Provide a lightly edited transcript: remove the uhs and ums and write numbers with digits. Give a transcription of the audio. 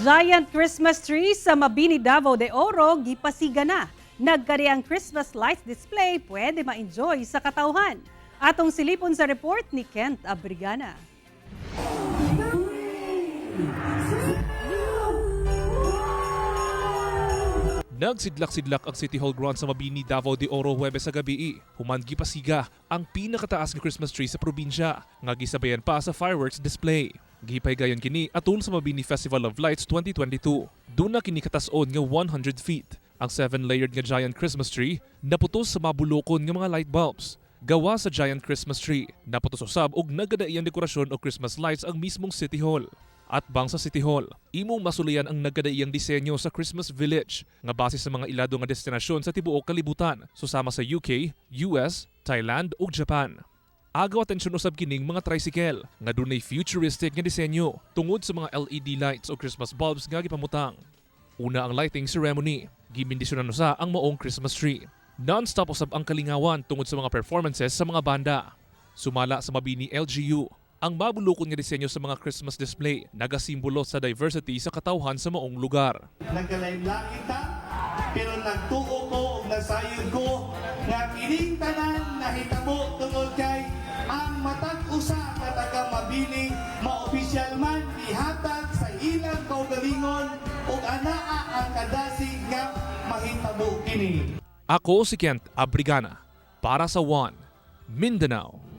Giant Christmas tree sa Mabini, Davao de Oro gipasiga na. Nagkari ang Christmas lights display pwede ma-enjoy sa katawhan. Atong silipon sa report ni Kent Abrigana. Nagsidlak-sidlak ang City Hall ground sa Mabini, Davao de Oro, Huwebes sa gabi. Human gipasiga ang pinakataas nga Christmas tree sa probinsya nga gisabayan pa sa fireworks display. Gipay gayon kini atol sa Mabini Festival of Lights 2022. Duna kini katason nga 100 feet. Ang seven-layered nga giant Christmas tree naputos sa mabulokon nga mga light bulbs. Gawa sa giant Christmas tree, naputos usab og nagadaiyang dekorasyon og Christmas lights ang mismong City Hall. At bang sa City Hall, imong masulayan ang nagkadaiyang disenyo sa Christmas Village nga base sa mga ilado nga destinasyon sa tibuok kalibutan, susama sa UK, US, Thailand ug Japan. Agaw atensyon usab kining mga tricycle nga dunay futuristic nga disenyo tungod sa mga LED lights o Christmas bulbs nga gipamutang. Una ang lighting ceremony, gibendisyonan usa ang maong Christmas tree. Non-stop usab ang kalingawan tungod sa mga performances sa mga banda. Sumala sa Mabini LGU, ang mabulukon nga disenyo sa mga Christmas display nagasimbolo sa diversity sa katawhan sa maong lugar. Nagkalain-lain ta, pero nagtuo ko ug nasayod ko nga kining tanan nahitabo tungod kay ang matag usa ka taga Mabini, maopisyal man, ihatag sa ilang kaugalingon ug anaa ang kadasig nga mahitabo kini. Ako si Kent Abrigana para sa One Mindanao.